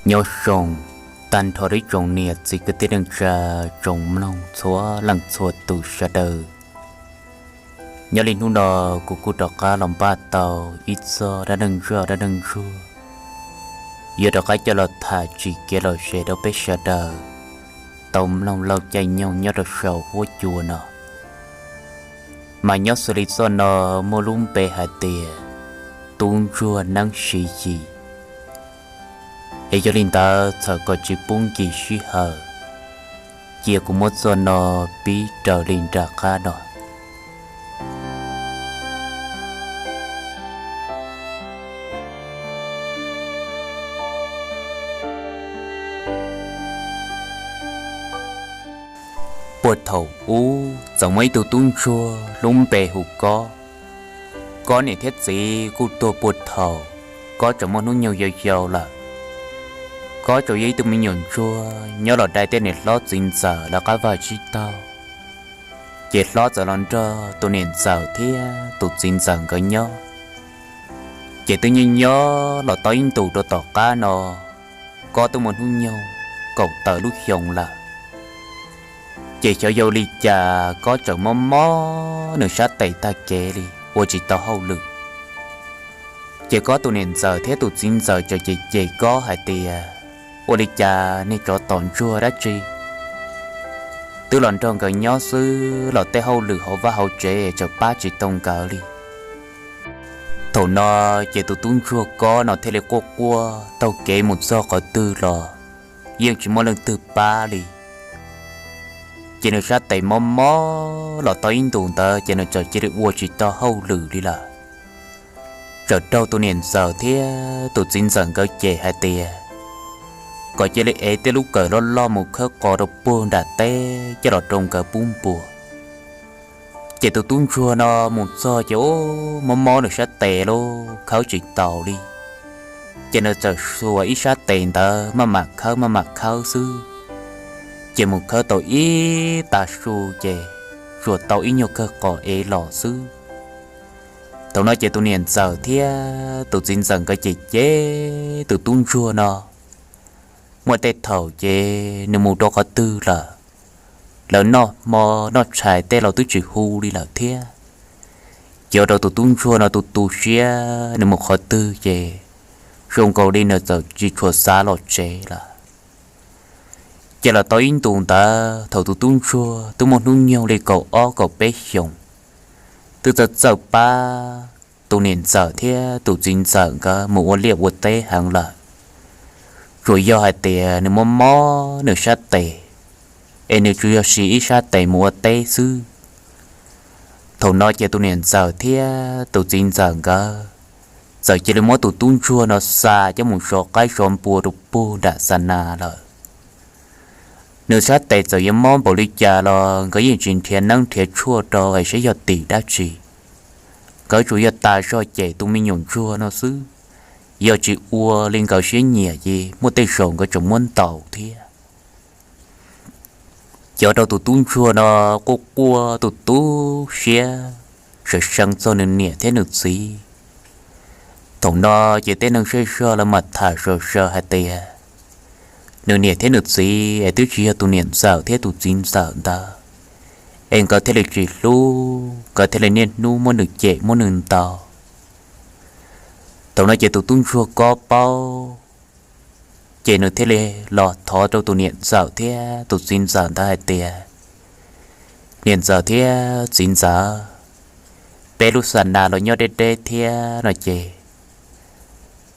Nyob zoo tag nrho rau ib tsoom niam txiv kwv tij neej tsa, tsoom mloog txhua leej txhua tus sawv daws. Nyob li hnub no kuv kuj rov qab los npaj tau ib txoj dab neeg zaj dab neeg ntsuag, yuav rov qab coj los tham tsim kev lom zem rau peb sawv daws tau mloog laug caij nyoog nyob rau saum huab cua no. Mas nyob xws li txoj no muaj lub npe hais tias Tub Ntsuag Neeb Siv Yim. Es yog li ntawd txhawm kom tsis pub nkim sij hawm, cia kuv muab txoj no pib raws li nram qab no. Puag thaum ub txawm muaj ib tug tub ntsuag lub npe hu Kob. Kob niam thiab txiv kuj tuag puag thaum Kob tseem muaj hnub nyoog yau yau lawm. Kob tsuas yog ib tug me nyuam ntsuag nyob los dai tej niam hlob txiv ntxawm lawv qab vaj tsib taug. Ces hlob txawm los nrog tus niam ntxawm thiab tus txiv ntxawm nkawd nyob. Ces twb nyob nyob los tau ib ntus rau tom qab no, Kob twb muaj hnub nyoog kaum tawm lub xyoo lawm. Ces xyov yog ua li cas Kob tseem mob mob nws sab tes tag kev li ua tsis tau hauj lwm. Ces Kob tus niam ntxawm thiab tus txiv ntxawm tseem cem cem Kob hais tias, ua li cas niag tsov tom ntsuag dab tsi twb los nrog nkawd nyob xwb los tej hauj lwm hauv vaj hauv tsev tseem pab tsis tau nkawd li. Thaum no ces tus tub ntsuag Kob no thiaj li quaj quaj taug kev mus txog qhov twg los yeej tsis muaj leej twg pab li. Ces nws sab tes mob mob los tau ib ntus ntawd ces nws txawm cia li ua tsis tau hauj lwm li lawm. Txawm raug tus niam ntxawm thiab tus txiv ntxawm nkawd cem hais tias kom cia li ev tej lub kawm loj loj mus khawb qos rau puag nram teb coj los rau nkawd pub npua. Ces tus tub ntsuag no mus txog ces ub, mob mob nws sab tes lauj, khawb tsis taus li. Ces nws txawm xuas ib sab tes ntawd maj mam khawb maj mam khawb xwb. Ces mus khawb tau ib tag su ces tsuas tau ib nyuag kawg qos ev los xwb. Thaum no ces tus niam ntxawm thiab tus txiv ntxawm nkawd cem cem tus tub ntsuag no. Muaj tej thaum ces nws mus rau qhov twg lawm, lawv noj hmo noj tshais tej los twb tsis hu li lawm thiab. Ces ua rau tus tub ntsuag no tu tu siab, nws mus qhov twg ces zoo nkaus li nws txawm tsis tshua xav los tsev lawm. Ces los tau ib ntus ntawd thaum tus tub ntsuag twb muaj hnub nyoog li kaum ob kaum peb xyoos, twb txawj txawj pab tus niam ntxawm thiab tus txiv ntxawm nkawd mus ua liaj ua teb heev lawm. Tsuas yog hais tias nws mob mob nws sab tes, es nws tsuas yog siv ib sab tes mus ua teb xwb. Thaum no ces tus niam ntxawm thiab tus txiv ntxawm nkawd txawm cia li muab tus tub ntsuag no xa coj mus zov qaib zov npua rau puag nram xa nas lawm. Nws sab tes txawm yuav mob npaum li cas los nkawd yeej tsis nrhiav neeb nrhiav tshuaj rau es saib yog tim dab tsi. Nkawd tsuas yog tas zog cem tus me nyuam ntsuag no xwb. Yog tsis ua li nkawd siab nyiam ces muaj tej zaum nkawd tseem muab ntaus thiab. Ces ua rau tus tub ntsuag no quaj quaj tu tu siab, sawv seev txog nws niam thiab nws txiv. Thaum no ces tej neeg zej zog lawv mam tham zom zaws hais tias nws niam thiab nws txiv es twb tsis yog tus niam ntxawm thiab tus txiv ntxawm ntawd, es nkawd thiaj li tsis hlub, nkawd thiaj li niaj hnub muab nws cem muab nws ntaus. Thaum no ces tus tub ntsuag Kob paub, ces nws thiaj li los thov rau tus niam ntxawm thiab tus txiv ntxawm ntawd hais tias, niam ntxawm thiab txiv ntxawm, peb lub xa nas los nyob deb deb thiab no ces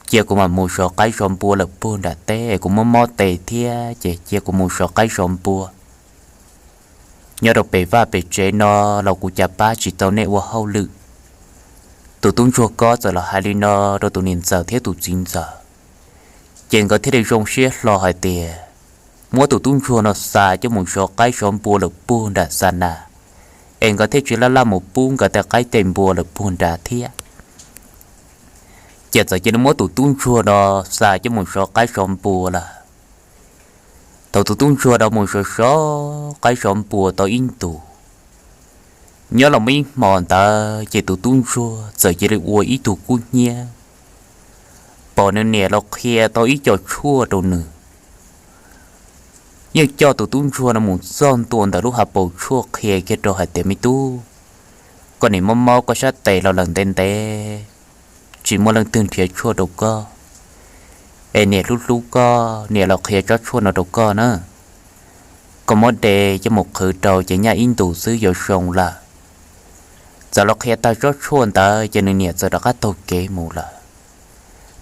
cia kuv mam mus zov qaib zov npua lawm puag nram teb es kuv mob mob tes thiab ces cia kuv mus zov qaib zov npua nyob rau pem vaj pem tsev no los kuv cas pab tsis tau nej ua hauj lwm. Tus tub ntsuag Kob txawm los hais li no rau tus niam ntxawm thiab tus txiv ntxawm, ces nkawd thiaj li zoo siab hlo hais tias muab tus tub ntsuag no xa coj mus zov qaib zov npua lawm puag nram xa nas, es nkawd thiaj tsis laj laj mus pub nkawd tej qaib tej npua lawm puag nrad thiab. Ces txawm cia li muab tus tub ntsuag no xa coj mus zov qaib zov npua lawm. Thaum tus tub ntsuag no mus zov zov qaib zov npua tau ib ntus, nyob los muaj ib hmo ntawd ces tus tub ntsuag txawm cia li ua ib tug kub hnyiab, pom nws niam los qhia tau ib co tshuaj rau nws. Yeej coj tus tub ntsuag no mus txog ntua ntawm lub hav paus tshuaj qhia kiag rau hais tias, Me tub, koj niam mob mob koj sab tes los lawm ntev ntev, tsis muaj leej twg nrhiav tshuaj rau koj, es niam hlub hlub koj, niam los qhia tsob tshuaj no rau koj na. Koj muab de coj mus qhwv rau ces nyaj ib ntus xwb yuav zoo lawm. Txawm los qhia tag tsob tshuaj ntawd ces nws niam txawm rov qab taug kev mus lawm.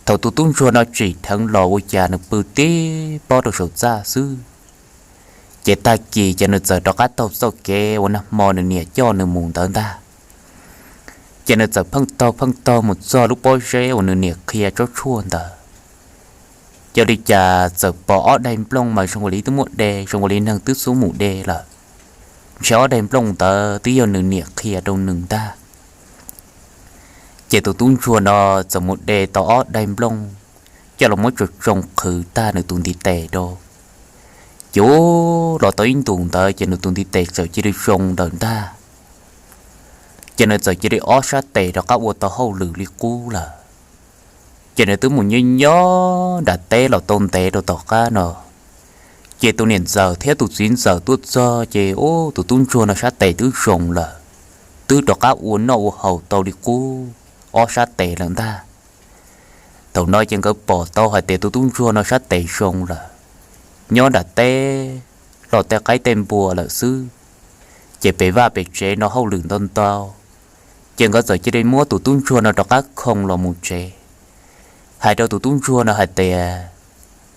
Thaum tus tub ntsuag no tsim dheev los ua cas nws pw tib pob rau saum txaj xwb, ces tag kis ces nws txawm rov qab taug txoj kev uas nag hmo nws niam coj nws mus ntawd ntag. Ces nws txawm pheej taug pheej taug mus txog lub pob zeb uas nws niam qhia tsob tshuaj ntawd. Ua li cas txawm pom ob daig nplooj mas zoo ua li twb muaj de, zoo ua li neeg twb xub mus de lawm. Ntshe ob daig nplooj ntawd twb yog nws niam qhia rau nws ntag. Ces tus tub ntsuag no txawm mus de tau ob daig nplooj coj los muab tsoo tsoo qhwv tag nws tus ntiv tes rau. Ces ua los tau ib ntus ntawd ces nws tus ntiv tes txawm cia li zoo lawm ntag. Ces nws txawm cia li ob sab tes rov qab ua tau hauj lwm li qub lawm. Ces nws twb mus nyob nyob nram teb los tau ntev rau tom qab no, ces tus niam ntxawm thiab tus txiv ntxawm tuaj txog ces ua tus tub ntsuag no sab tes twb zoo lawm, twb rov qab ua noj ua haus tau li qub ob sab tes lawm ntag. Thaum no ces nkawd pom tau hais tias tus tub ntsuag no sab tes zoo lawm, nyob nram teb los tej qaib tej npua lawm xwb, ces pem vaj pem tsev no hauj lwm ntau ntau. Ces nkawd txawm cia li muab tus tub ntsuag no rov qab khoo los mus tsev, hais rau tus tub ntsuag no hais tias,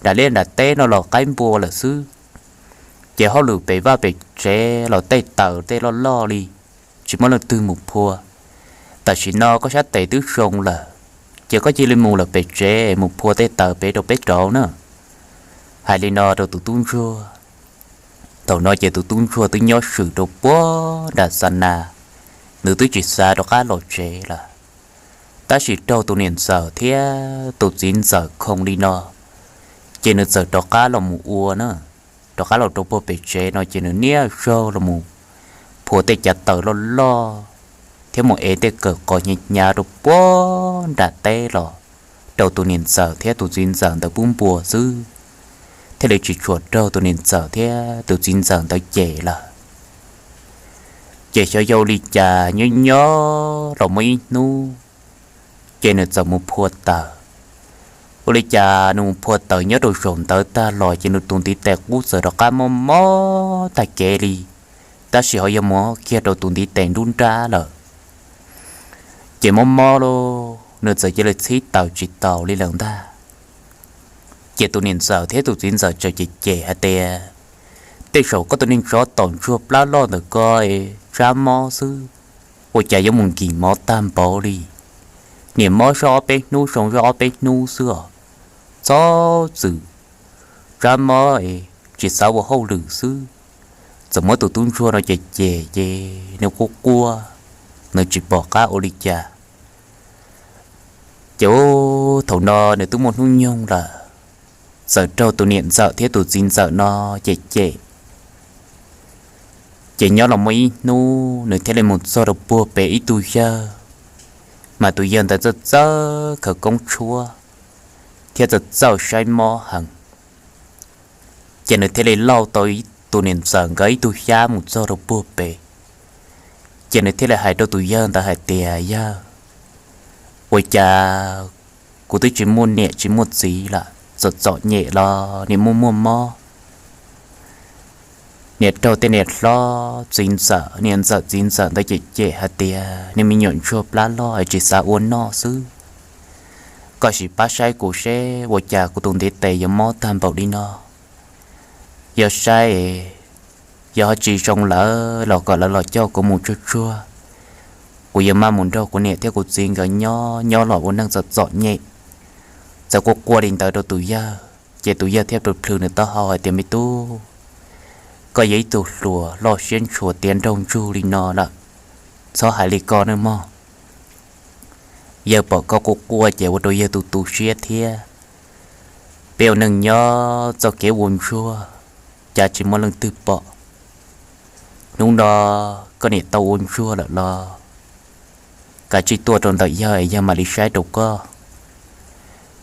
nram liaj nram teb no los qaib npua lawm xwb, ces hauj lwm pem vaj pem tsev los tej taws tej loj loj li, tsis muaj leej twg mus phua. Tam sim no koj sab tes twb zoo lawm, ces koj cia li mus lawm pem tsev mus phua tej taws pem rau peb rauv na. Hais li no rau tus tub ntsuag. Thaum no ces tus tub ntsuag twb nyob swm rau puag nram xa nas, nws twb tsis xav rov qab los tsev lawm. Tab sis raug tus niam ntxawm thiab tus txiv ntxawm khoo li no, ces nws txawm rov qab los mus ua na, rov qab los rau puag pem tsev no ces nws niaj zaug los mus phua tej cav taws loj loj thiab mus ev tej kawm qos hnyav hnyav rau puag nram teb los rau tus niam ntxawm thiab tus txiv ntxawm ntawd pub npua xwb, thiaj li tsis tshua raug tus niam ntxawm thiab tus txiv ntxawm ntawd cem lawm. Ces xyov yog ua li cas nyob nyob los muaj ib hnub, ces nws txawm mus phua taws. Ua li cas nws mus phua taws nyob rau zaum ntawd tag los ces nws tus ntiv tes qub txawm rov qab mob mob tag kev li, tab sis ho yog mus kiag rau tus ntiv tes nruab nrab lawm. Ces mob mob lauj, nws txawm cia li txhib taws tsis taus li lawm ntag. Ces tus niam ntxawm thiab tus txiv ntxawm txawm cem cem hais tias, tej zaum koj tus niag tsov tom ntsuag plab loj ntawm ko tsab mob xwb, ua cas yuav mus nkim mov tag npaum li. Niam mob zoj ob peb hnub, zoo zoj ob peb hnub xwb os. Txhob txwm, tsab mob es tsis xav ua hauj lwm xwb. Txawm muab tus tub ntsuag no cem cem ces nws quaj quaj, nws tsis pom qab ua li cas. Ces thaum no nws twb muaj hnub nyoog lawm, txawm raug tus niam ntxawm thiab tus txiv ntxawm no cem cem. Ces nyob los muaj ib hnub nws thiaj li mus txog rau puag pem ib tug yawg, mas tus yawg ntawd txawj txawj khawv koob tshuab thiab txawj txawj saib mob heev. Ces nws thiaj li lauj tau tus niam ntxawm nkawd ib tug xyab mus txog rau puag pem. Ces nws thiaj li hais rau tus yawg ntawd hais tias, yawg, ua cas kuv twb tsis muaj niam tsis muaj txiv lawm, txom txom nyem los niam muaj muaj mob. Niam raug tej niam hlob txiv ntxawm, niam ntxawm txiv ntxawm ntawd cem cem hais tias niag me nyuam ntsuag plab loj es tsis xav ua noj xwb. Koj sim pab saib kuv seb ua cas kuv tus ntiv tes yuav mob tag npaum li no. Yog saib, yog ho tsis zoo lawm los kom lawv los coj kuv mus tsuag tsuag. Kuv yuav maj mus nrog kuv niam thiab kuv txiv nkawd nyob, nyob los ua neej txom txom nyem. Txawm quaj quaj li ntawd rau tus yawg ces tus yawg thiaj plhws plhws nws taub hau hais tias, me tub, koj yog ib tug hluas loj siab ntshua tiav nraug ntsug li no lawm, txhob hais li ko nawb mog. Yawg pom koj quaj quaj ces ua rau yawg tu tu siab thiab. Peb ua neej nyob txoj kev ua ntsuag, cas tsis muaj leej twg pom. Hnub no koj niam tau ua ntsuag lawm los kav tsij tuaj rau ntawm yawg es yawg mam li saib rau koj.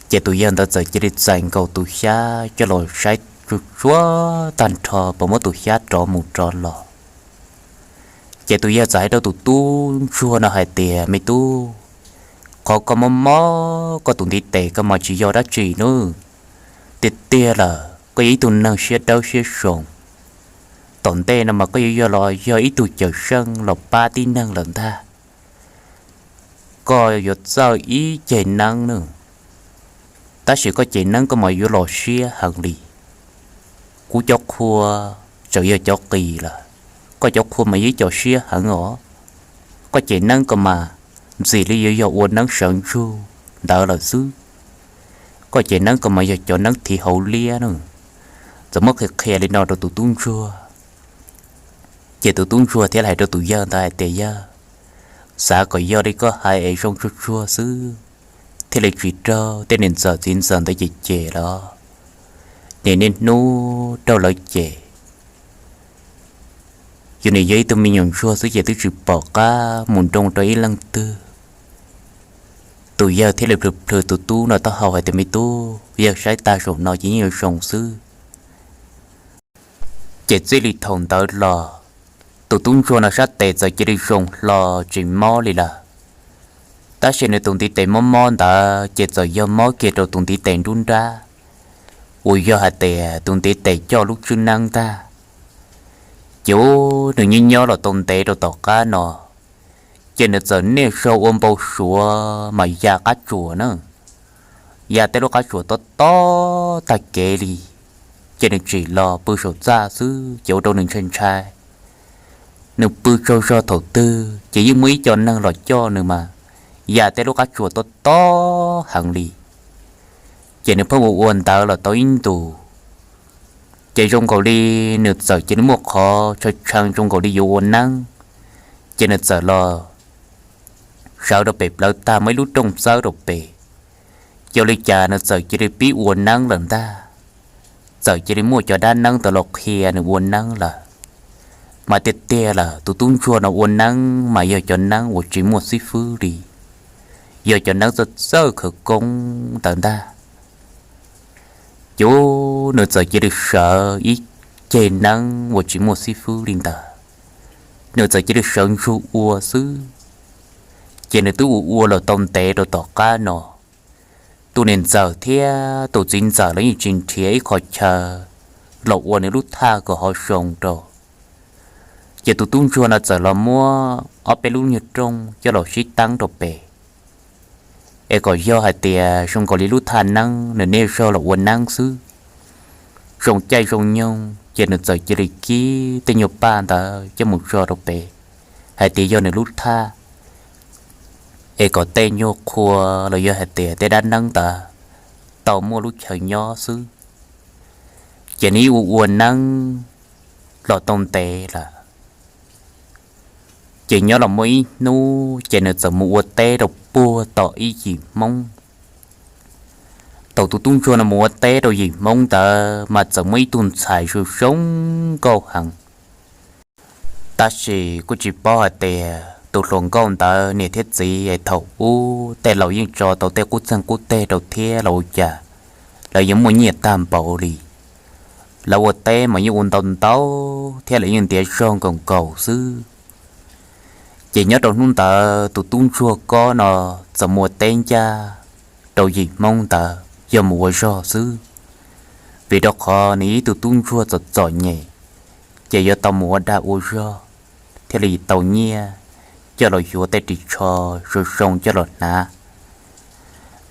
Ces tus yawg ntawd txawm cia li txais nkaus tus xyab coj los saib tsuag tsuag tag nrho puas muab tus xyab rov mus rov los. Ces tus yawg txawm hais rau tus tub ntsuag no hais tias, Me tub, qhov koj mob mob koj tus ntiv tes koj mas tsis yog dab tsi nawb. Tiag tiag lawm koj yog ib tug neeg siab dawb siab zoo. Tom ntej no mas koj yuav yog los yog ib tug cawm seej los pab tib neeg lawm ntag. Koj yuav txawj ib ceg neeb nawb, tab sis koj ceg neeb koj mas yuav los siab heev li. Kuv cov qhua tseem yog cov qis lawm, koj cov qhua mas yog ib co siab heev os. Koj ceg neeb koj mas ntxim li yuav yog ua neeb sawv ntsug ntawd lawm xwb. Koj ceg neeb koj mas yog cov neeb thiv hauv liab nawb. Txawm muab qhia qhia li no rau tus tub ntsuag. Ces tus tub ntsuag thiaj hais rau tus yawg ntawd hais tias, Yawg, xav kom yog li koj hais es zoo tsuag tsuag xwb, thiaj li tsis raug tej niam ntxawm txiv ntxawm ntawd cem cem los. Niaj hnub raug lawv cem, yus nim yog ib tug me nyuam ntsuag xwb ces twb tsis pom qab mus nroo rau ib leej twg. Tus yawg thiaj li plhws plhws tus tub no taub hau hais tias, Me tub, yawg saib tag saum no ces yeej yuav zoo xwb. Ces txij li thaum ntawd los, tus tub ntsuag no sab tes txawm cia li zoo hlo tsis mob li lawm. Tab sis nws tus ntiv tes mob mob ntawd ces txawm yog mob kiag rau tus ntiv tes nruab nrab, uas yog hais tias tus ntiv tes coj lub tswb neeb ntag. Ces ub, nws nyob nyob los tau ntev rau tom qab no, ces nws txawm niaj zaus ua npau suav mas ya qab tsuas na, ya tej lub qab tsuas tob tob tag kev li. Ces nws tsim los pw saum txaj xwb ces ua rau nws ntshai ntshai. Nws pw tsaug zog thaum twg ces yeej muaj ib co neeg los coj nws mas ya tej lub qab tsuas tob tob heev li. Ces nws pheej ua ua ntawd los tau ib ntus, ces zoo nkaus li nws txawm cia li muaj qhov tshee tshee zoo nkaus li yuav ua neeb. Ces nws txawm los sawv rau pem plawv tag muaj ib lub rooj txawb rau pem. Ces ua li cas nws txawm cia li pib ua neeb lawm ntag. Txawm cia li muaj cov dab neeb ntawd los qhia nws ua neeb lawm. Mas tiag tiag lawm tus tub ntsuag no ua neeb mas yog cov neeb uas tsis muaj xib fwb li, yog cov neeb txawj txawj khawv koob ntawd ntag. Ces nws txawm cia li sawv ib ceg neeb uas tsis muaj xib fwb li ntawd, nws txawm cia li sawv ntsug ua xwb. Ces nws twb ua ua los tau ntev rau tom qab no, tus niam ntxawm thiab tus txiv ntxawm los yeej tsis nrhiav ib qho chaw los ua nws lub thaj kom hav zoov rau. Ces tus tub ntsuag no txawm los muab ob peb lub nyuag rooj coj los sib teeb rau pem, es kom yog hais tias zoo nkaus li lub thaj neeb nws niaj zaus los ua neeb xwb. Zoo caij zoo nyoog ces nws txawm cia li kib tej nyuag paj ntawd coj mus tso rau pem, hais tias yog nws lub thaj, es kom tej nyuag qhua los yog hais tias tej dab neeb ntawd tau muaj lub chaw nyob xwb. Ces nws ib ua ua neeb los tau ntev lawm, ces nyob los muaj ib hnub ces nws txawm mus ua teb rau puag tom ib yim Hmoob. Thaum tus tub ntsuag no mus ua teb rau yim Hmoob ntawd mas txawm muaj ib tug ntxhais zoo zoo nkauj heev. Tab sis kuj tsis paub hais tias tus hluas nkauj ntawd niam thiab txiv es thaum ub tej laus yeej tso tau tej qub txeeg qub teg rau thiab los ua cas lawv yuav muaj nyiaj tag npaum li. Lawv ua teb mas yeej ua ntau ntau thiab lawv yeej ntiav zog nkaus nkaus xwb. Ces nyob rau hnub ntawd tus tub ntsuag kob no txawm mus ua teb ncaj rau yim Hmoob ntawd yog mus ua zog xwb, vim rau qhov nws ib tug tub ntsuag txom txom nyem, ces yuav tau mus ua dag ua zog thiaj li tau nyiaj coj los yuav tej ris tsho zoo zoo coj los hnav.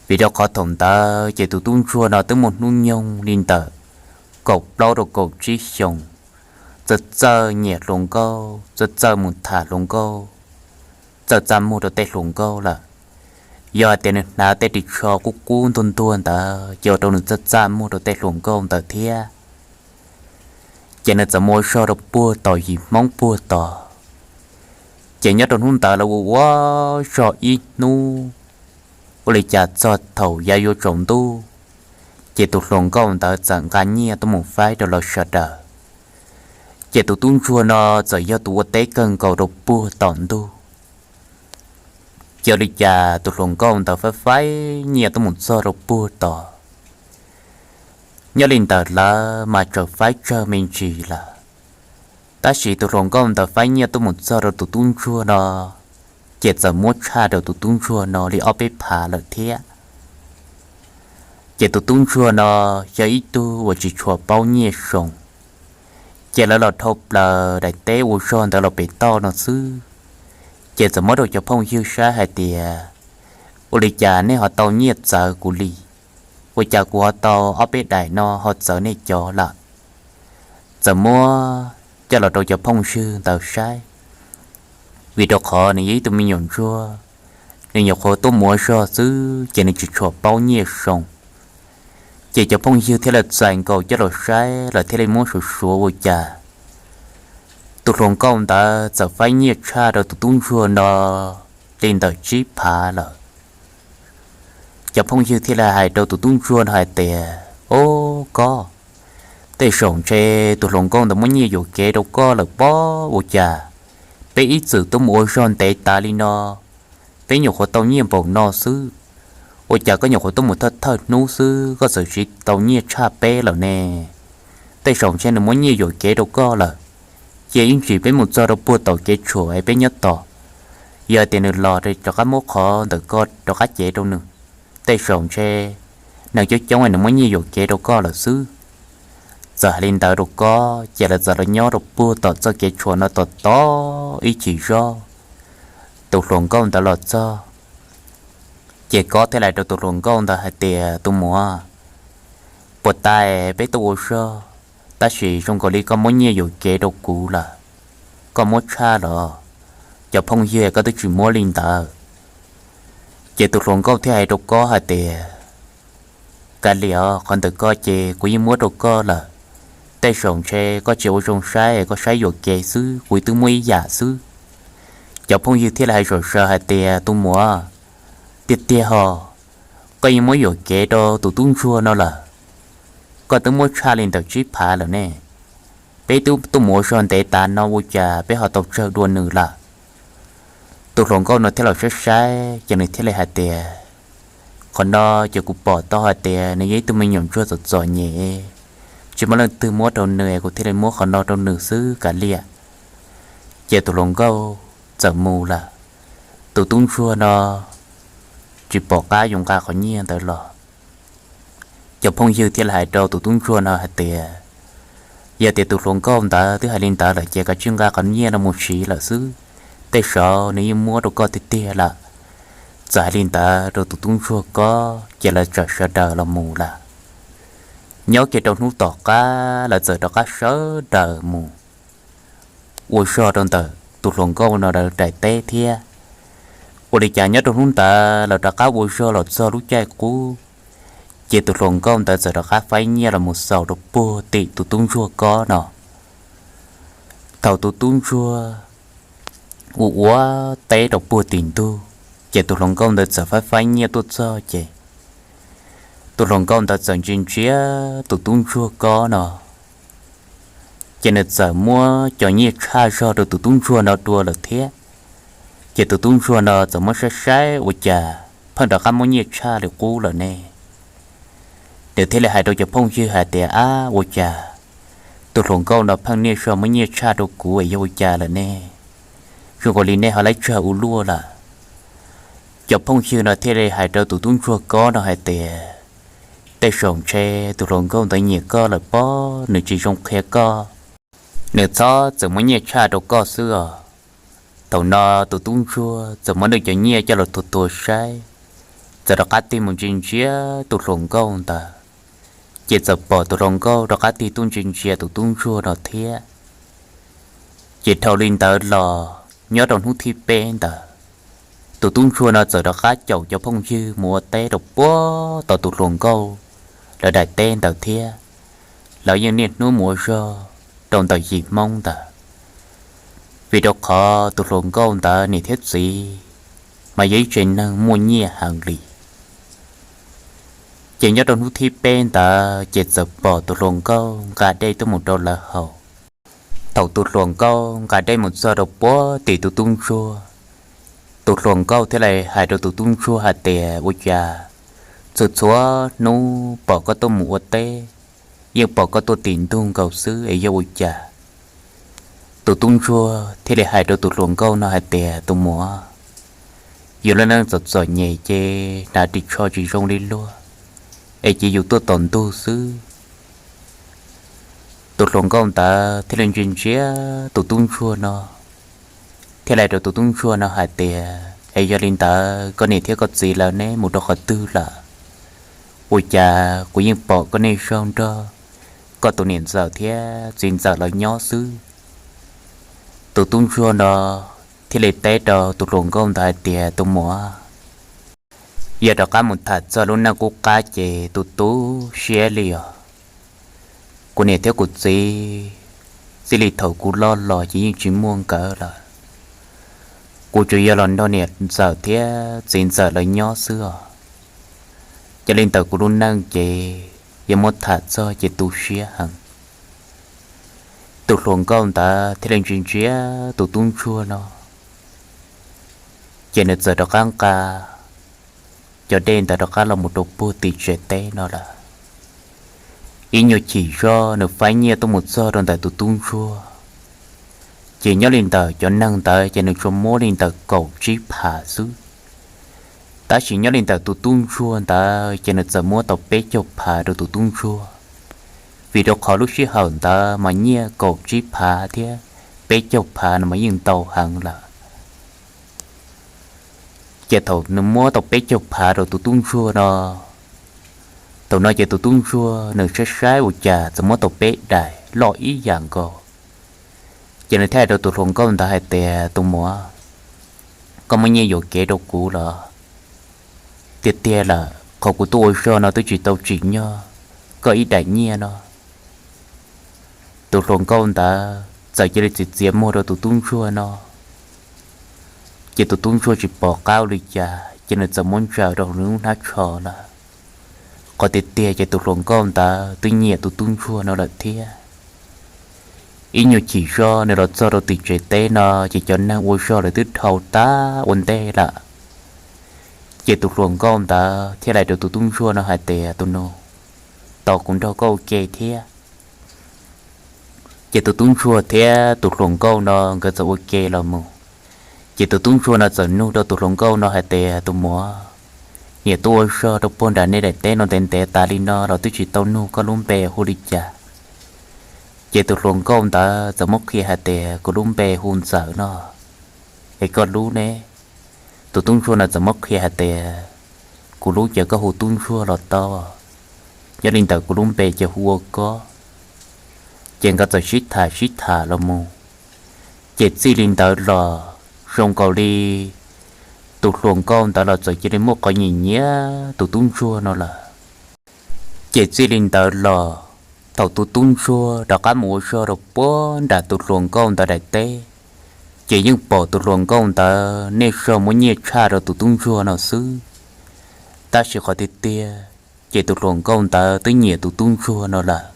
Vim rau qhov thaum ntawd ces tus tub ntsuag no twb muaj hnub nyoog li ntawm kaum plaub rau kaum tsib xyoos, txawj txawj nyiam hluas nkauj, txawj txawj mus tham hluas nkauj, txawj txaj muag rau tej hluas nkauj lawm. Yog hais tias nws hnav tej ris tsho qub qub ntuag ntuag ntawd ces ua rau nws txawj txaj muag rau tej hluas nkauj ntawd thiab. Ces nws txawm mus ua zog rau puag tom yim Hmoob puag tod. Ces nyob rau hnub ntawd lawv ua ua zog ib hnub, ua li cas txog thaum yav yuav tsaus ntuj, ces tus hluas nkauj ntawd txawm nqa nyiaj tuaj mus faib rau lawv sawv daws. Ces tus tub ntsuag no txawm yog tus ua teb kawg nkaus rau puag tom ntug. Ua li cas tus hluas nkauj ntawd faib faib nyiaj tuaj mus txog rau puag tod. Nyob li ntawm lawv mas tseem faib tsawg me ntsis lawm, tab sis tus hluas nkauj ntawd faib nyiaj tuaj mus txog rau tus tub ntsuag no, ces txawm muab tshaj rau tus tub ntsuag no li ob peb phav lawm thiab. Ces tus tub ntsuag no yog ib tug uas tsis tshua paub nyiaj zoo, ces lawv los dhau plaws daim teb ua zog ntawd los pem toj no xwb, ces txawm muab rau cov phooj ywg saib hais tias, ua li cas nej ho tau nyiaj txawv kuv li, ua cas kuv ho tau ob peb daim no ho txawv nej cov lawm. Txawm muab coj los rau cov phooj ywg ntawd saib, vim rau qhov nws yog ib tug me nyuam ntsuag, nws nyuam qhuav tuaj mus ua zog xwb ces nws tsis tshua paub nyiaj zoo. Ces cov phooj ywg thiaj li txais nkaus coj los saib, lawv thiaj li muab suav suav ua cas tus hluas nkauj ntawd txawm faib nyiaj tshaj rau tus tub ntsuag no li ntawm tsib phav lawm. Cov phooj ywg thiaj li hais rau tus tub ntsuag no hais tias, ob koj, tej zaum ntshe tus hluas nkauj ntawd muab nyiaj yuam kev rau koj lawm pob, ua cas peb ib txwm tuaj mus ua zog ntev tas li no, peb nyuam qhuav tau nyiaj npaum no xwb, ua cas koj nyuam qhuav tuaj mus thawj thawj hnub xwb koj txawm siv tau nyiaj tshaj peb lawm ne? Tej zaum ntshe nws muab nyiaj yuam kev rau koj lawm. Cia ib ntsis peb mus txog rau puag tom kev tshuam es peb nyob tos, yog tias nws los rov qab muab qhov ntawm koj rov qab cev rau nws. Tej zaum ntshe neeg coob coob es nws muab nyiaj yuam kev rau koj lawm xwb. Txawm hais li ntawd rau koj ces lawv txawm los nyob rau puag tom txoj kev tshuam no tos tos ib chim zog, tus hluas nkauj ntawd los txog. Ces koj thiaj li hais rau tus hluas nkauj ntawd hais tias, tus muam, puas tas peb tuaj ua zog, tab sis zoo nkaus li koj muab nyiaj yuam kev rau kuv lawm, koj muab tshaj los? Cov phooj ywg koj twb tsis muab li ntawd. Ces tus hluas nkauj thiaj hais rau koj hais tias, kav liam os, qhov ntawm koj ces kuv yeej muab rau koj lawm. Tej zaum ntshe koj tsis ua zoo saib, koj saib yuam kev xwb, kuv twb muab ib yam xwb. Cov phooj ywg thiaj li hais zom zaws hais tias, tus muam, tiag tiag ho, koj yeej muab yuam kev rau tus tub ntsuag no lawm. Koj twb muab tshaj li ntawm tsib phav lawm ne. Peb twb tuaj mus ua zog ntev tas no ua cas peb ho tau tsawg dua nws lawm? Tus hluas nkauj no thiaj los saib saib ces nws thiaj li hais tias, qhov no ces kuv pom tau hais tias nws yog ib tug me nyuam ntsuag txom txom nyem, tsis muaj leej twg muab rau nws, kuv thiaj li muab qhov no rau nws xwb kav liam. Ces tus hluas nkauj txawm mus lawm. Tus tub ntsuag no tsis pom qab yuav nqa qhov nyiaj ntawd los. Cov phooj ywg thiaj li hais rau tus tub ntsuag no hais tias, yog tias tus hluas nkauj ntawd twb hais li ntawd lawm ces kav tsij nqa qhov nyiaj no mus siv lawm xwb, tej zaum nws yeej muab rau koj tiag tiag lawm. Txawm hais li ntawd rau tus tub ntsuag ko, ces lawv txawm sawv daws los mus lawm. Nyob kiag rau hnub tom qab lawv txawm rov qab sawv daws mus ua zog rau ntawm tus hluas nkauj no daim teb thiab. Ua li cas nyob rau hnub ntawd lawv rov qab ua zog los txog lub caij qub, ces tus hluas nkauj ntawd txawm rov qab faib nyiaj los mus xaus rau puag tim tus tub ntsuag ko no. Thaum tus tub ntsuag ua ua teb rau puag tim ntug, ces tus hluas nkauj ntawd txawm faib faib nyiaj tuaj txog ces tus hluas nkauj ntawd txawm ntsia ntsia tus tub ntsuag ko no, ces nws txawm muab cov nyiaj tshaj zog rau tus tub ntsuag no dua lawm thiab. Ces tus tub ntsuag no txawm muab saib saib ua cas pheej rov qab muab nyiaj tshaj li qub lawm ne. Nws thiaj li hais rau cov phooj ywg hais tias, ab, ua cas tus hluas nkauj no pheej niaj zaus muab nyiaj tshaj rau kuv es yog ua cas lawm ne? Zoo nkaus li nej ho laib tsawg ua luaj lawm. Cov phooj ywg no thiaj li hais rau tus tub ntsuag ko no hais tias, tej zaum ntshe tus hluas nkauj ntawd nyiam koj lawm pob, nws tsis zoo qhia koj, nws txhob txawm muab nyiaj tshaj rau koj xwb os. Thaum no tus tub ntsuag txawm muab nws cov nyiaj coj los tuag tuag saib, txawm rov qab tig mus ntsia ntsia tus hluas nkauj ntawd, ces txawm pom tus hluas nkauj rov qab tig tuaj ntsia ntsia tus tub ntsuag no thiab. Ces dhau li ntawd los nyob rau hnub thib peb ntawd, tus tub ntsuag no txawm rov qab caum cov phooj ywg mus ua teb rau puag tom tus hluas nkauj lawv daim teb ntawd thiab. Lawv yeej niaj hnub mus ua zog rau ntawm yim Hmoob ntawd, vim rau qhov tus hluas nkauj ntawd niam thiab txiv mas yog ib tsev neeg muaj nyiaj heev li. Ces nyob rau hnub thib peb ntawd ces txawm pom tus hluas nkauj nqa dej tuaj mus rau lawv haus. Thaum tus hluas nkauj nqa dej mus txog rau puag tim tus tub ntsuag, Tus hluas nkauj thiaj li hais rau tus tub ntsuag hais tias, ua cas txhua txhua hnub pom koj tuaj mus ua teb, yeej pom koj tuaj tim ntug nkaus xwb es yog ua cas? Tus tub ntsuag thiaj li hais rau tus hluas nkauj no hais tias, tus muam, yus lub neej txom txom nyem ces hnav ris tsho tsis zoo li luag, es ces yus tuaj tom ntug xwb. Tus hluas nkauj ntawd thiaj li ntsia ntsia tus tub ntsuag no, thiaj li hais rau tus tub ntsuag no hais tias, es yog li ntawd koj niam thiab koj txiv lawv neb mus rau qhov twg lawm? Ua cas kuv yeej pom koj niaj zaus nrog koj tus niam ntxawm thiab txiv ntxawm lawv nyob xwb? Tus tub ntsuag no thiaj li teb rau tus hluas nkauj ntawd hais tias, tus muam, yog rov qab mus tham txog lub neej qub qab ces tu tu siab li os. Kuv niam thiab kuv txiv, txij li thaum kuv loj los ces yeej tsis muaj nkawd lawm. Kuv tsuas yog los nrog niam ntxawm thiab txiv ntxawm lawv nyob xwb os. Yog li ntawd kuv lub neej ces yog muab tham txog ces tu siab heev. Tus hluas nkauj ntawd thiaj li ntsia ntsia tus tub ntsuag no, ces nws txawm rov qab nqa cov dej ntawd rov qab los mus rau puag tim tsev teb no lawm. Ib nyuag chim zog nws faib nyiaj tuaj mus txog rau ntawm tus tub ntsuag, ces nyob li ntawm cov neeg ntawd ces nws tsuas muab li ntawm kaum tsib phav xwb. Tab sis nyob li ntawm tus tub ntsuag ntawd ces nws txawm muab tau peb caug phav rau tus tub ntsuag, vim rau qhov lub sij hawm ntawd mas nyiaj kaum tsib phav thiab peb caug phav no mas yeej ntau heev lawm. Ces thaum nws muab tau peb caug phav rau tus tub ntsuag no, thaum no ces tus tub ntsuag nws saib saib ua cas txawm muab tau peb daim loj ib yam nkaus. Ces nws thiaj hais rau tus hluas nkauj ntawd hais tias, tus muam, koj muab nyiaj yuam kev rau kuv los? Tiag tiag lawm, qhov kuv tuaj ua zog no twb tsis tau tsim nyog koj ib daim nyiaj no. Tus hluas nkauj ntawd txawm cia li txiav txiav muag rau tus tub ntsuag no, ces tus tub ntsuag tsis pom qab ua li cas ces nws txawm muab ntsaws rau hauv nws lub hnab tsho lawm. Qhov tiag tiag ces tus hluas nkauj ntawd twb nyiam tus tub ntsuag no lawm thiab. Ib nyuag chim zog nws los txog rau tim tsev teb no ces cov neeg ua zog lawv twb dhau tag ua ntej lawm. Ces tus hluas nkauj ntawd thiaj li hais rau tus tub ntsuag no hais tias, tus nus, tos kuv nrog koj ua ke thiab. Ces tus tub ntsuag thiab tus hluas nkauj no nkawd txawm ua ke los mus. Ces tus tub ntsuag no txawm nug rau tus hluas nkauj no hais tias, tus muam, niam tuaj ua zog rau puag nram nej daim teb no ntev ntev tas li no los twb tsis tau nug koj lub npe hu li cas? Ces tus hluas nkauj ntawd txawm muab qhia hais tias, kuv lub npe hu Ntxawm no, es koj lub ne? Tus tub ntsuag no txawm muab qhia hais tias, kuv lub ces koj hu tub ntsuag los tau, yog li ntawd kuv lub npe ces hu ua Kob. Ces nkawd txawm sib tham sib tham los mus, ces txij li ntawd los zoo nkaus li tus hluas nkauj ntawd los txawm cia li muaj qhov nyiam nyiam tus tub ntsuag no lawm. Ces txij li ntawd los, thaum tus tub ntsuag rov qab mus ua zog rau puag nram tus hluas nkauj ntawd daim teb, ces yeej pom tus hluas nkauj ntawd niaj zaus muab nyiaj tshaj rau tus tub ntsuag no xwb. Tab sis qhov tiag tiag ces tus hluas nkauj ntawd twb nyiam tus tub ntsuag no lawm.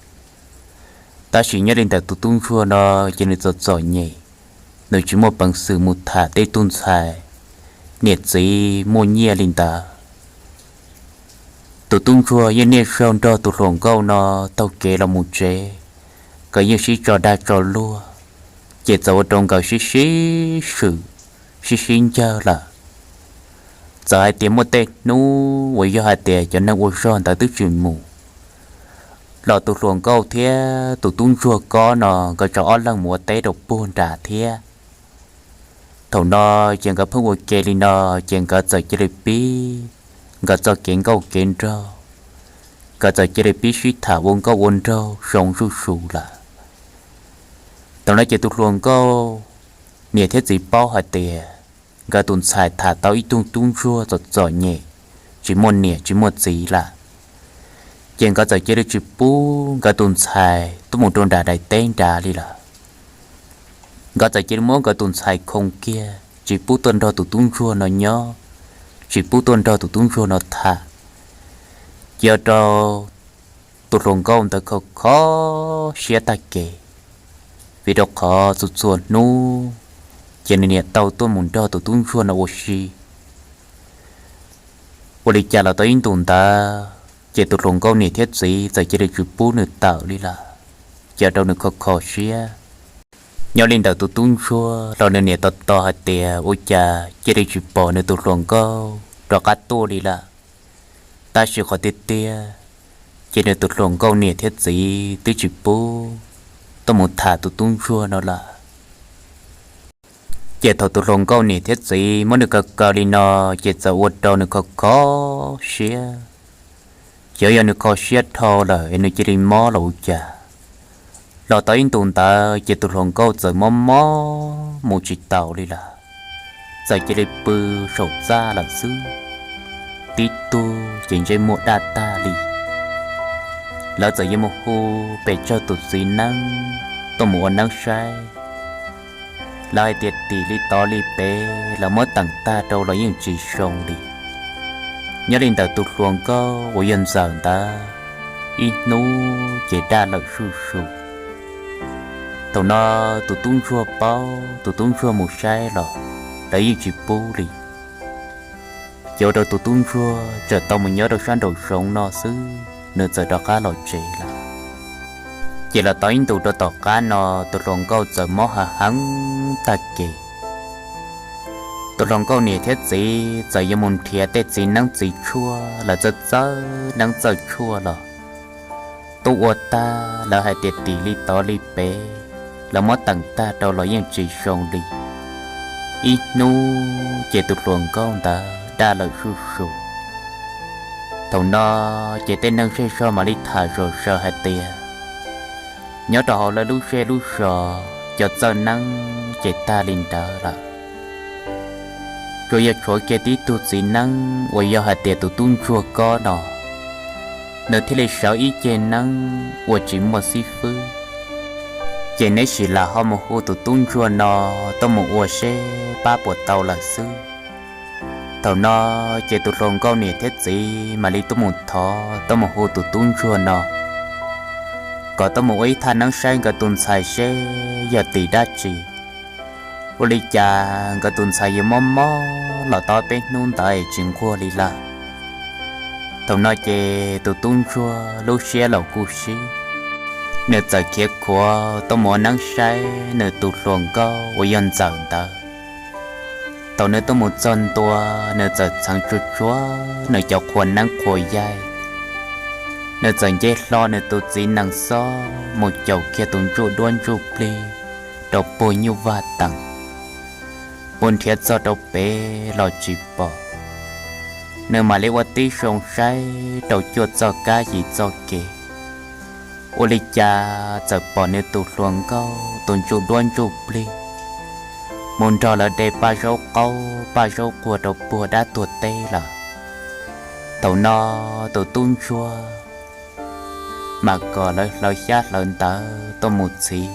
Tab sis nyob li ntawm tus tub ntsuag no ces nws txom txom nyem, nws tsis muaj peev xwm mus tham tej tug ntxhais niam txiv muaj nyiaj li ntawd. Tus tub ntsuag yeej niaj zaus nrog tus hluas nkauj no taug kev los mus tsev, nkawd yeej sib tso dag tso luag, ces txawm ua rau nkawd sib sib swm, sib sib ncawg lawm. Txawm hais tias muaj tej hnub uas yog hais tias cov neeg ua zog ntawd twb tsis mus los tus hluas nkauj thiab tus tub ntsuag Kob no nkawd tso ob leeg mus ua teb rau puag nram thiab. Thaum no ces nkawd pheej ua ke li no, ces nkawd txawm cia li pib nkawd txoj kev nkauj kev nraug, nkawd txawm cia li pib sib tham ua nkauj ua nraug zoo zuj zus lawm. Thaum no ces tus hluas nkauj niam thiab txiv paub hais tias nkawd tus ntxhais tham tau ib tug tub ntsuag txom txom nyem, tsis muaj niam tsis muaj txiv lawm, ces nkawd txawm cia li tsis pub nkawd tus ntxhais tuaj mus rau nram daim teb nrad li lawm. Nkawd txawm cia li muab nkawd tus ntxhais khoo kiag tsis pub tuaj nrog tus tub ntsuag no nyob, tsis pub tuaj nrog tus tub ntsuag no tham. Ces ua rau tus hluas nkauj ntawd kho kho siab tag kev, vim rau qhov txhua txhua hnub ces nws niam tau tuaj mus nrog tus tub ntsuag no ua si. Ua li cas los tau ib ntus ntawd ces tus hluas nkauj niam thiab txiv txawm cia li tsis pub nws tawm li lawm, ces ua rau nws kho kho siab. Nyob li ntawm tus tub ntsuag los nws niam tos tos hais tias ua cas cia li tsis pom nws tus hluas nkauj rov qab tuaj li lawm. Tab sis qhov tiag tiag ces nws tus hluas nkauj niam thiab txiv twb tsis pub tuaj mus tham tus tub ntsuag no lawm. Ces thaum tus hluas nkauj niam thiab txiv muab nws kaw kaw li no, ces txawm ua rau nws kho kho siab. Xyov yog nws kho siab dhau lawm es nws cia li mob los ua cas, los tau ib ntus ntawd ces tus hluas nkauj txawm mob mob mus tsis taus li lawm, txawm cia li pw saum txaj lawm xwb. Tib tug ces ntsej muag daj tag li. Lawv txawm yuav mus hu pes tsawg tus txiv neeb tuaj mus ua neeb saib. Lawv hais tias tim li tod li pem lawv muab teem tag rau los yeej tsis zoo li. Nyob li ntawm tus hluas nkauj uas yog Ntxawm ntawd, ib hnub ces daj lawm zuj zus. Thaum no tus tub ntsuag paub, tus tub ntsuag mus saib los lawv yeej tsis pub li. Ces ua rau tus tub ntsuag txawm tau mus nyob rau sab nraum zoov no xwb, nws txawm rov qab los tsev lawm. Ces los tau ib ntus rau tom qab no, tus hluas nkauj txawm mob heev heev tag kev. Tus hluas nkauj niam thiab txiv txawm yuav mus nrhiav tej txiv neeb txiv tshuaj, lawv txawj txawj neeb txawj tshuaj los tuaj ua tag, lawv hais tias tim li tod li pem lawv muab teem tag rau los yeej tsis zoo li. Ib hnub ces tus hluas nkauj ntawd daj lawm zuj zus. Thaum no ces tej neeg zej zog mam li tham zom zaws hais tias nyob rau hauv lawv lub zej lub zos cov txawj neeb ces tag li ntawd lawm. Tsuas yog tshuav kiag tib tug txiv neeb uas yog hais tias tus tub ntsuag kob no, nws thiaj li sawv ib ceg neeb uas tsis muaj xib fwb. Ces neb sim lam ho mus hu tus tub ntsuag no tuaj mus ua seb pab puas tau lawm xwb. Thaum no ces tus hluas nkauj niam thiab txiv mam li tuaj mus thov tuaj mus hu tus tub ntsuag no kom tuaj mus ua ib thaj neeb saib nkawd tus ntxhais seb yog tim dab tsi. Ua li cas nkawd tus ntxhais yuav mob mob los tau peb hnub ntawd es tsis nquag li lawm. Thaum no ces tus tub ntsuag lub siab los kuj sib, nws txawm khiav khuav tuaj mus ua neeb saib nws tus hluas nkauj uas yog Ntxawm ntawd. Thaum nws tuaj mus txog ntua, nws txawm txheev tsuag tsuag nws cov qhua neeb qhua yaig. Nws txawm nce hlo nws tus txiv nees xob mus caum kiag tus ntsuj duab ntsuj plig rau puag nyuj vaj teem, mus nrhiav txog rau pem los tsis pom. Nws mam li ua tib zoo saib rau cuaj txoj kab yim txoj kev. Ua li cas txawm pom nws tus hluas nkauj tus ntsuj duab ntsuj plig mus nrog lawv de paj zaub qaub paj zaub qua rau puag dab tuag teb lawm. Thaum no tus tub ntsuag mas kom lawv hlawv xyab hlawv ntawv tuaj mus txhiv.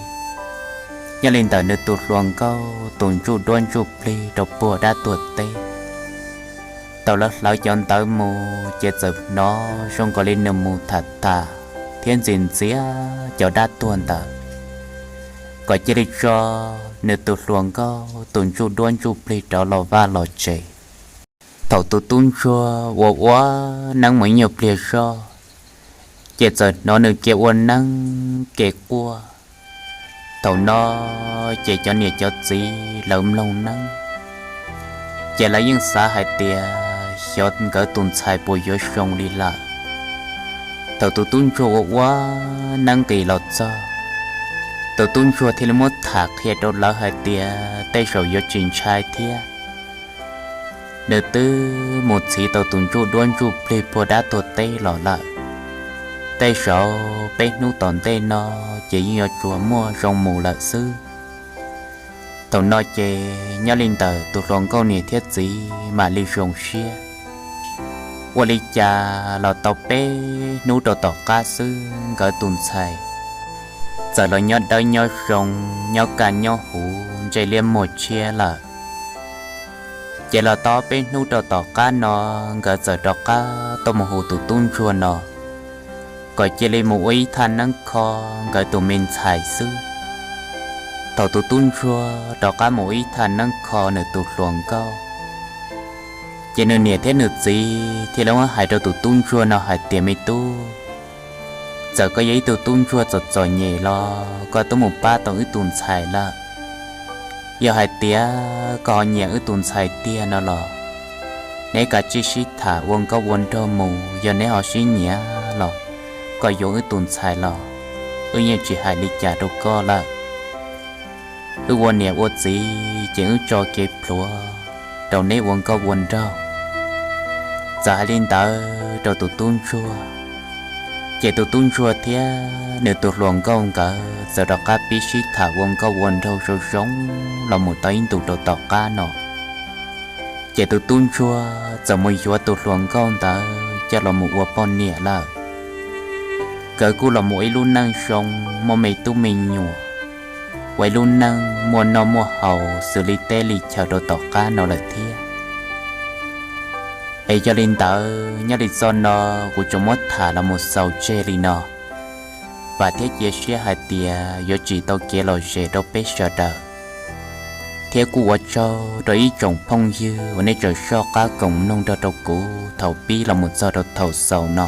Nyob li ntawm nws tus hluas nkauj tus ntsuj duab ntsuj plig rau puag dab tuag teb. Thaum lawv hlawv cov ntawv mus ces txawm hnov zoo nkaus li nws mus tham tham thiab ntxias ntxias cov dab tuag ntawd kom cia li tso nws tus hluas nkauj tus ntsuj duab ntsuj plig rov los vaj los tsev. Thaum tus tub ntsuag ua ua neeb mus ib nyuag pliag zog, ces txawm hnov nws kev ua neeb kev quaj. Thaum no ces cov niam cov txiv lawv mloog neeb, ces lawv yeej xav hais tias xyov nkawd tus ntxhais puas yuav zoo li lawm. Thaum tus tub ntsuag ua ua neeb nqis los txog, tus tub ntsuag thiaj li muab tham qhia rau lawv hais tias tej zaum yuav tsis ntshai thiab. Nws twb mus txhiv tau tus ntsuj duab ntsuj plig puag dab tuag teb los lawm. Tej zaum peb hnub tom ntej no ces yeej yuav tsuas muaj zoo mus lawm xwb. Thaum no ces nyob li ntawm tus hluas nkauj niam thiab txiv mam li zoo siab. Ua li cas los tau peb hnub rau tom qab xwb nkawd tus ntxhais txawm los nyob dawb nyob zoo, nyob kaj nyob huv, ntsej liab muag tshiab lawm. Ces los tau peb hnub rau tom qab no nkawd txawm rov qab tuaj mus hu tus tub ntsuag no kom cia li mus ua ib thaj neeb kho nkawd tus me ntxhais xwb. Thaum tus tub ntsuag rov qab mus ib thaj neeb kho nws tus hluas nkauj, ces nws niam thiab nws txiv thiaj li hais rau tus tub ntsuag no hais tias, Me tub, txawm koj yog ib tug tub ntsuag txom txom nyem los koj twb mus pab tau wb tus ntxhais lawm. Yog hais tias koj ho nyiam wb tus ntxhais tiag no los, neb kav tsij sib tham ua nkauj ua nraug mus, yog neb ho sib nyiam los koj yuav wb tus ntxhais los wb yeej tsis hais li cas rau koj lawm. Wb ua niam ua txiv ces wb tso kev plhuav rau neb ua nkauj ua nraug. Txawm hais li ntawd rau tus tub ntsuag, ces tus tub ntsuag thiab nws tus hluas nkauj nkawd txawm rov qab pib sib tham ua nkauj ua nraug zoo zoo los mus tau ib ntus rau tom qab no. Ces tus tub ntsuag txawm mus yuav tus hluas nkauj ntawd coj los mus ua poj niam lawm. Nkawd kuj los mus ib lub neej zoo, muaj me tub me nyuam, ua ib lub neej muaj noj muaj haus xws li teb li chaw rau tom qab no lawm thiab. Es yog li ntawd nyob li zaj no kuv tsuas muab tham los mus xaus tseg li no. Vam thiab cia siab hais tias yuav tsim tau kev lom zem rau peb sawv daws, thiab kuj ua tsaug rau ib tsoom phooj ywg uas nej tseem soj qab koom mloog nrog rau kuv thaum pib los mus txog rau thaum xaus no.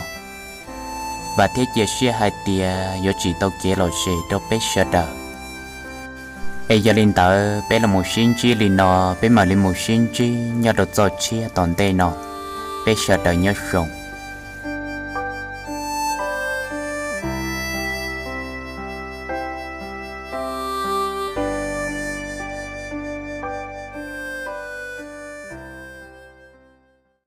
Vam thiab cia siab hais tias yuav tsim tau kev lom zem rau peb sawv daws. Es yog li ntawd peb los mus sib ntsib li no, peb mam li mus sib ntsib nyob rau zaj tshiab tom ntej no. Peb sawv daws nyob zoo.